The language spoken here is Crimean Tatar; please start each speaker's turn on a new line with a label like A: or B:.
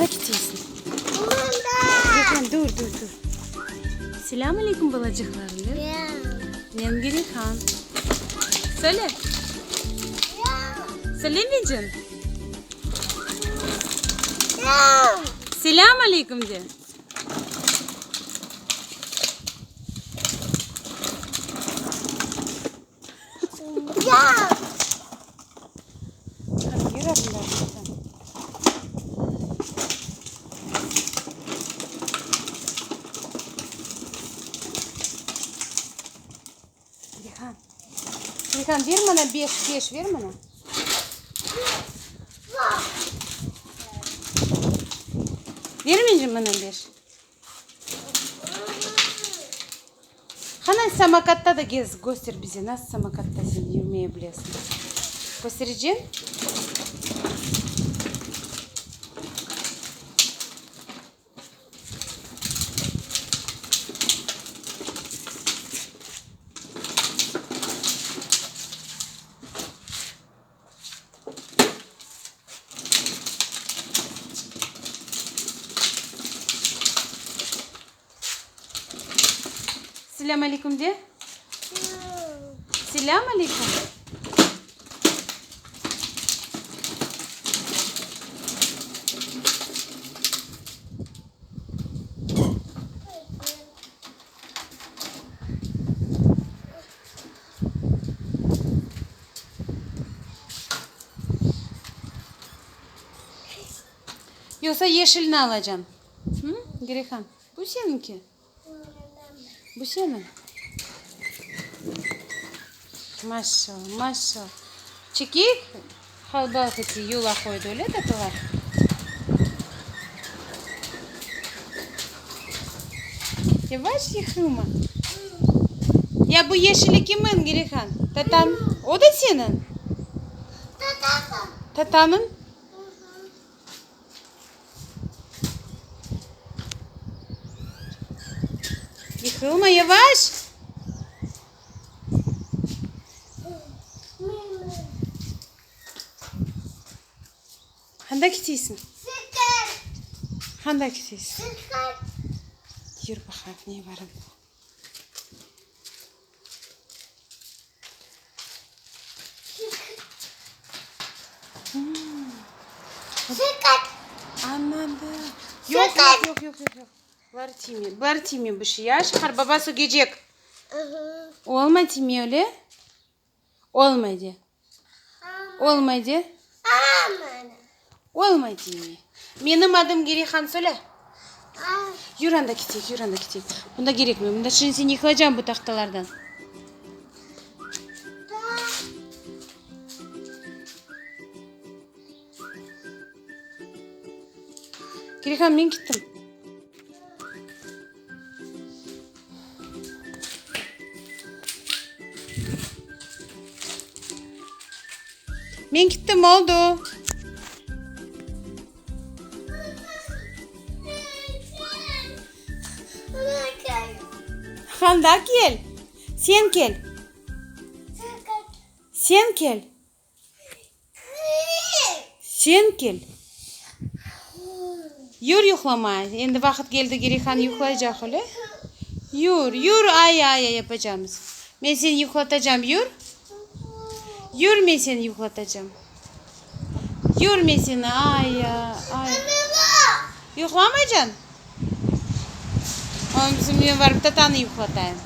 A: Anda keteysiñ? Girihan, dur, dur, dur. Selâm aleyküm, balacıqlarım, de. Men Girihan. Söyle. Söylemeycen? Selâm aleyküm de. Rihan, Rihan, ber mana beş, beş ver mana. Bermeycem mana beş. Qanay samokatta da gez, köster bize, nasıl samokatta sen yürmeye bilesiñ. Köstereceñ? Selâm aleyküm de. Selâm aleyküm. Yoqsa yeşilni alacam. Hı, Girihan, bu seniñki? Bu seniñ? Maşallah, maşallah. Çekeyik, halbalqiti yula qoydı, öyle tatılar? Yavaş yıqılma. Ya bu yeşili kimin, Girihan? Tatan, o da seniñ? Tatanıñ? Yıqılma, yavaş! Qanda keteysiñ? Qanda keteysiñ? Yür baqayıq, ne bar anda. Anladım. Yoq, yoq, yoq, yoq, yoq, yoq. Bular tiyme, bular tiyme bir şey. Ya, Şahar, baba sögecek. Olmay tiyme öyle. Olmay de. Olmay de. Olmay tiyme. Menim adım Girihan, söyle. Yür anda keteyik, yür anda keteyik. Bunda kerekmey, bunda şimdi sen yıqılacağın bu tahtalardan. Girihan, men kettim. Men kettim, oldu. Anda kel. Sen kel. Sen kel. Sen kel. Yür yuqlama. Endi vaqıt keldi, Girihan yuqlaycaq, öyle? Yür, yür, ay, ay, ay yapacamız. Men seni yuqlatacam, yür. Yür, men seni yuqlatacam. Yür, men seni, ay, ay. Yuqlamaycañ? Ondan soñ men barıp tatanı yuqlatayım.